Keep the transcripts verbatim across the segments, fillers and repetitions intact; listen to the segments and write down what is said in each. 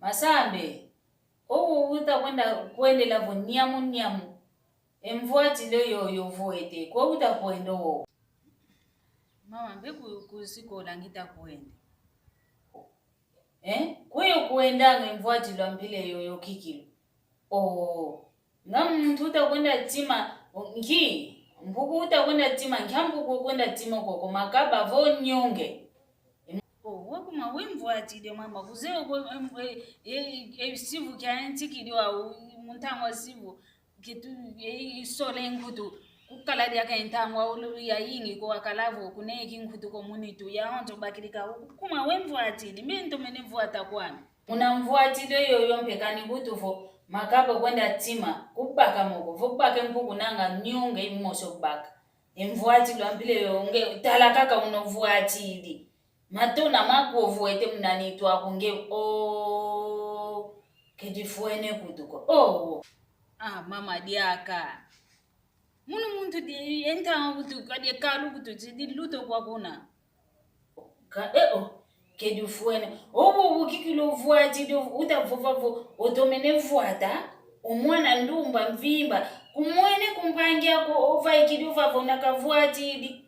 Masambe, owu utakwenda kwendela vo nyamu nyamu. E mvwatilo yoyo vwete, kwe utakwenda owu? Mama, mbe ku, ku sikola ngita kwenda. Eh? Kweyo kwendanga e mvwatilo a mpila yoyo kikilu? Oh. Nga muntu utakwenda tima, nki, mpuku utakwenda tima, nki a mpuku kwenda tima koko, makaba vo nyunge. Oh, wakuma we mvwatidi mama, kuzeye ko, em, e, e, e, sivu kia ntikidi wa, u, mu ntangwa sivu, kitu, e, isole nkutu, kukala diaka ntangwa ulu yayingi ko wakala vo, kuneki nkutu ko munitu, yaonso bakilika, kuma we mvwatidi, mbe ntomene vwata kwame. Muna mvwatilo yoyo mpe kani kutu vo makaba kwenda tima, kubaka moko, vo kubaka mpuku nanga nyunge imoso baka. E mvwatilo a mpila yoyo nge tala kaka una vwatidi. Matona makwo vwete muna nitu aku nge, oh, kedifwene kutu ko. Oh. Ah, mama diaka. Munu muntu di, e ntangwa kutu, kadi e kalu kutu, si diluta kwa kuna. Ka, eh, oh, kedifwene. Obu, obu kikilu vwatidi, utavova vo, otomene vwata, o mwana ndumba mvimba, kumwene kumpangi ako, ovaikidi ovava una kavwatidi.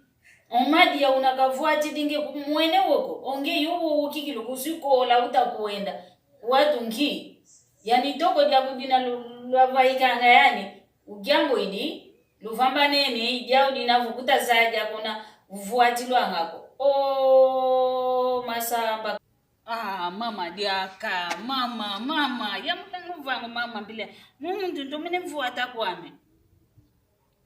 O madia una kavwatidi nge kumwene woko, o nge yowo kikilu ku sikola utakwenda. Watu nki, yani toko diaku dina lu-, lwavaikanga yani, udiambu idi, luvambanene, idiau dina vo kutazaya diaku na uvwatilwanga ko. Oh, masamba. Ah, mama diaka, mama, mama, ya mutangu vangu mama mpila, mu muntu ntomene vwata kwame.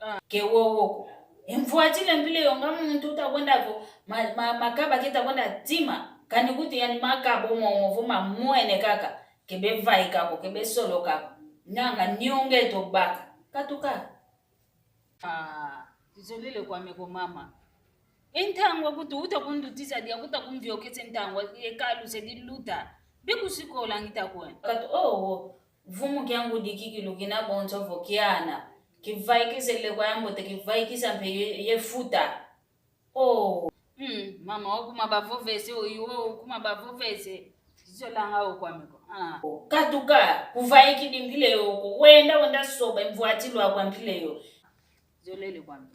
Ah. Ke wowo ko. E mvwatilo a mpila yo nga muntu utakwenda vo, ma, ma, makaba ketakwenda tima, kani kutu yani makaba omo omo vo mamwene kaka, kebe vaika ko, kebe soloka ko. Nanga nyunge to baka. Katuka. Ah, tizolele kwame ko mama. E ntangwa kutu uta kundutisa dia kuta kumviokese ntangwa e kalu se diluta. Mbe ku sikola ngita kwenda. Katu, oh, oh. Vumu kiangu di kikilu kina bonso vo kiana. Kivaikisele kwa yambote kivaikisa mpe ye, ye futa. Oh. Hmm, mama, okuma bavovese, oyu okuma bavovese. Zolanga okwame ko. Ah. Katuka, kuvaikidi mpila yo ko. Wenda, wenda soba, e mvwatilo aku a mpila yo. Zolele kwame.